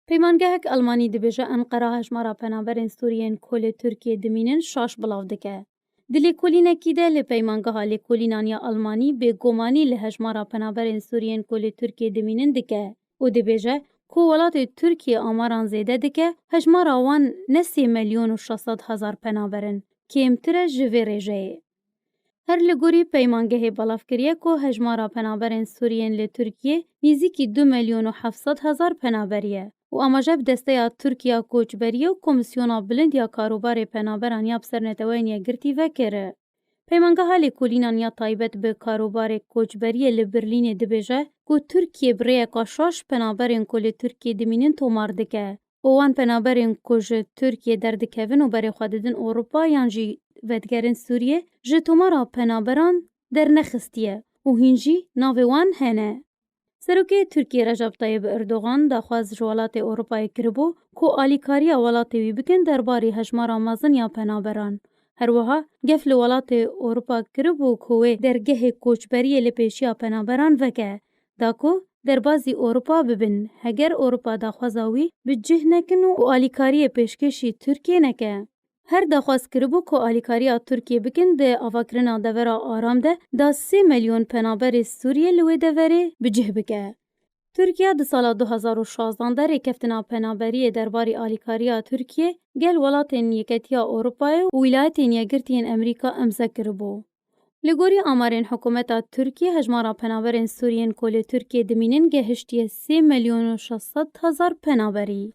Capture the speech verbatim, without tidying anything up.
Peymangehek Almanî dibêje Enqera hejmara penaberên Sûriyên ku li Tirkiyê dimînin şaş bilav dike. Di lêkolînekî de li Peymangeha Lêkolînan ya Almanî bêgumanî li hejmara penaberên Sûriyên ku li Tirkiyê dimînin dike û dibêje ku welatê Tirkiye amaran zêde dike, hejmara wan ne sê milyon û şeş sed hezar penaber in, kêmtir e ji vê rêjeyê. Her li gorî peymangehê belav kiriye ku hejmara penaberên Sûriyên li Tirkiyê nêzîkî du milyon û heft sed hezar penaberî ye û amaje bi desteya Tirkiya Koçberiyê û Komîsyona Bilind ya Karûbarê Penaberan ya bi ser Neteweyên Yekgirtî vekir. Peymangeha Lêkolînan ya taybet bi karûbarê koçberiyê li Berlînê dibêje ku Tirkiye bi rêyeka şaş penaberên ku li Tirkiyê dimînin tomar dike û wan penaberên ku ji Tirkiyê derdikevin û berê xwe didin Ewropa yan jî vedigerin Sûriyê ji tomara penaberan dernexistiye û hîn jî navê wan hene. Serokê Tirkiyê Recep Tayyip Erdogan daxwaz ji welatê Ewropayê kiribû ku alîkariya welatê wî bikin derbarî hejmara mezin ya penaberan. Her wiha gef li welatê Ewropa kiribû ku wê dergehê koçberiyê li pêşiya penaberan veke, da ku derbazî Ewropa bibin, heger Ewropa daxwaza wî bi cih nekin û alîkariyê pêşkêşî Tirkiyê neke. Her daxwaz kiribû ku alîkariya Tirkiyê bikin di avakirina devera aram de da sê milyon penaberê Sûriyê li wê deverê bi cih bike. Tirkiye di sala du hezar û şazdan de rêkeftina penaberiyê derbarî alîkariya Tirkiyê gel welatên Yeketiya Ewropayê û Wîlayetên Yekgirtî yên Amerîka emze kiribû. Li gorî amarên hikûmeta Tirkiyê, hejmara penaberên Sûriyên ku li Tirkiyê dimînin gehiştiye sê milyon û şeş sed hezar penaberî.